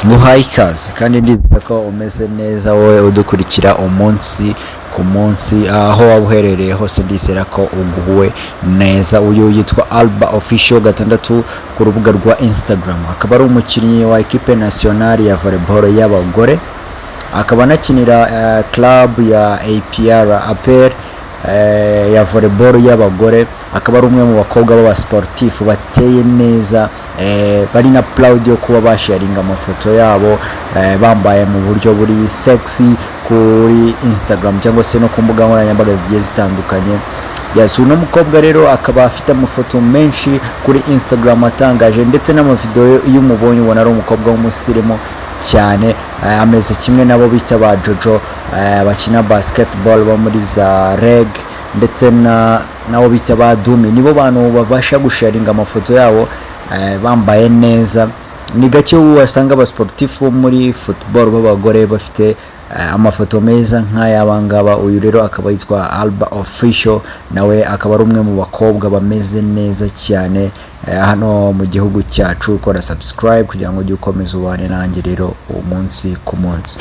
Nguhaye ikaze kandi ndizera ko umeze neza, wowe udukurikira umunsi ku munsi aho waba uherereye hose. Ndizera ko uguwe neza. Uyu yitwa Alba Official 6 ku rubuga rwa Instagram, akaba ari umukinnyi wa equipe nationale ya volleyball y'abagore, akaba anakinira club ya APR ya volleyball y'abagore. Akaba ari umwe mu bakobwa b'abasportifu bateye neza, bari na proud yo kuba basharinga amafoto yabo bambaye mu buryo buri sexy kuri Instagram cyangwa se no ku mbuga nkoranyambaga zigiye zitandukanye. Yes, uno mukobwa rero akaba afite amafoto menshi kuri Instagram atangaje, ndetse n'amavideo. Iyo umubonye ubona ari umukobwa w'umusirimu cyane, ameze kimwe nabo bita ba Jojo bakina basketball bo muri za REG, ndetse na nabo bita ba Dumi. Nibo bantu babasha gusharinga amafoto yabo bambaye neza. Ni gake wasanga abasportifu muri football b'abagore bafite amafoto meza nk'ay'abangaba. Uyu rero akaba yitwa Alba Official, nawe akaba ari umwe mu bakobwa bameze neza cyane hano mu gihugu cyacu. Kora subscribe kugira ngo ujye ukomeza ubane nanjye rero umunsi ku munsi.